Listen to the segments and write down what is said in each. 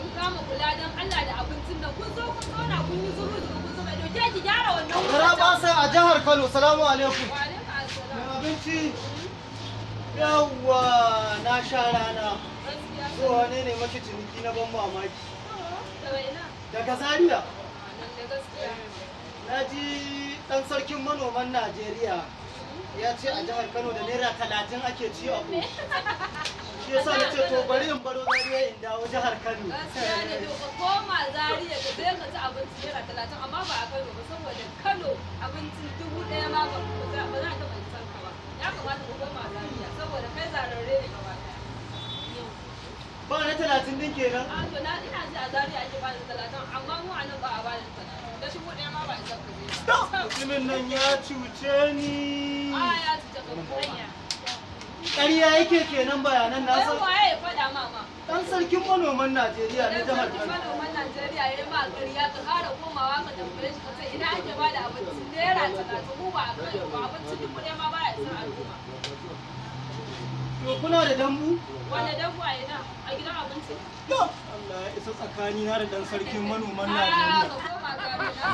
ku kama kula don Allah da abincin nan. Kun zo kun zauna kun yi zuru zuru kun zuba ido. Ke ki gyara wannan wutar. Garabasa a jihar Kano, salamu alaikum. Wa alaikum assalam. Mai abinci, yawwa na sha rana. Gaskiya. Zuwa ne ne maki ciniki na ban mamaki. Daga ina? Daga Zaria, Nan da gaskiya. na ji ɗan sarkin manoman Najeriya ya ce a jihar Kano da ₦30 ake ci a ƙoshi. Shi yasa na ce to bari in baro Zaria in dawo jihar Kano. Gaskiya ne, to ka koma Zaria ka je ka ci abinci ₦30, amma ba a Kano ba, saboda Kano abincin 1000 ma ba za a taɓa isan ka ba. Ya kamata ka koma Zaria saboda kai zararre ne gaba ɗaya. Ba na 30 ɗin kenan. A to na ina ji a Zaria ake ba da 30, amma mu a nan ba a ba da 30. Da 1000 ma ba isan ka je ba. Mutumin nan ya cuce ni. A ya ci ta hanya. Ƙarya yake kenan bayanan Wai nasa. waye ya faɗa ma ma? Ɗan sarkin manoman Najeriya na Idan jihar sarkin Kano. manoman Najeriya ya yi ma ƙarya, ka ƙara komawa ka tambaye shi ka ce ina ake ba da abinci ₦30, mu ba a Kano ba abinci 1000 ma baya isar al'umma. To kuna da dambu? Wanda dambu a ina? A gidan abinci? To Allah ya isa tsakanina da ɗan sarkin manoman A Najeriya. ka koma Zaria na.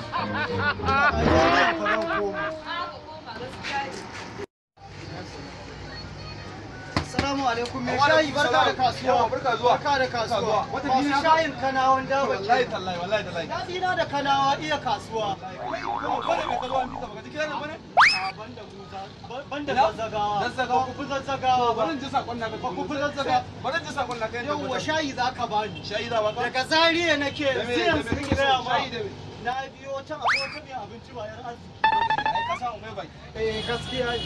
Ai, Zaria fa zan koma. A ka koma, gaskiya ne. Assalamu alaikum, mai shayi, barka da kasuwa. Yawa, barka zuwa. Barka da kasuwa. Wata Masu biyu na- shayin Kanawan daba Wallahi ke. tallahi, wallahi tallahi. Daɗi na da Kanawa iya kasuwa. Kai kuma ko da me ka zo an fita baka ji kiran bane? A banda guza, banda Ina? zazzagawa. Zazzagawa? Ba ku fi zazzagawa ba. Bari in ji sakon naka. Ba ku fi zazzaga. Bari in ji sakon naka. Yawwa, shayi za ka bani. Shayi za baka. Daga Zaria nake Da me yanzu da me yanzu kake so? gaya ma. Shayi da me? Na biyo can akwai wata mai abinci ba yar arziki. Ai ka samu mai baki. Eh, gaskiya ne.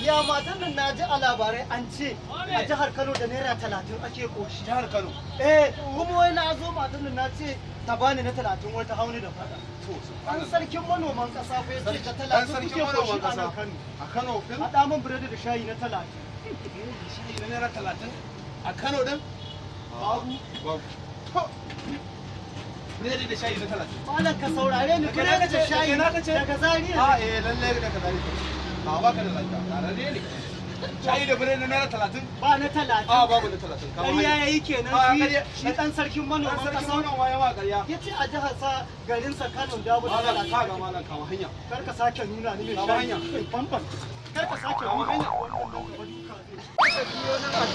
Ya matan nan na ji a labarai an ce a jihar Kano da ₦30 ake koshi. Jihar Kano. Eh, kuma wai na zo matan nan na ce ta bani na 30, wai ta hauni da fada. To An sarkin manoman kasa fa yace da Dan 30 sarkin kuke koshi manoman a kasa. nan Kano. A Kano din? Haɗa min biredi da shayi na 30. Shayi na ₦30 a Kano din? Babu. Babu. To. Biredi da shayi na 30. Malam ka saurare ni, Daga ina biredi da kace? shayi Daga ina kace? daga Zaria. A eh lalle daga Zaria. Ba baka da lafiya. Tarare ne. Shayi da biredi na ₦30? Ba na 30. A babu na 30. Kama Ƙarya hanya. yayi kenan A, shi ƙarya. shi ɗan sarkin Dan manoman sarkin kasa. manoma ya ma ƙarya. Ya ce a jihar sa garin sa Kano da Malam 30. kaga malam kama hanya. Kar ka sake nuna ni mai Kama shayi. hanya. Famfam. Kar ka sake Kama nuna hanya. wannan nan gaba duka zai.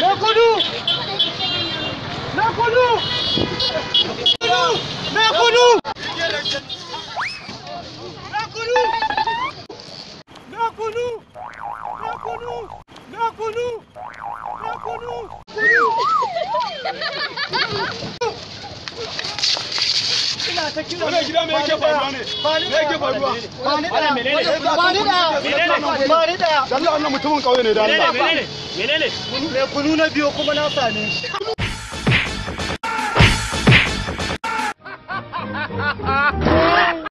Na kudu! Na kudu! Na kudu! Na kudu! Na kudu! Na kudu! Na kudu! Na kudu! Ina ta kira. Wannan gida me yake faruwa ne? Ba ni Me yake faruwa? Ba ni da. Menene? Ba ni da. Ba ni da. Dalla wannan mutumin kauye ne da Allah. Menene? Menene? Mai kunu na biyo kuma na same shi.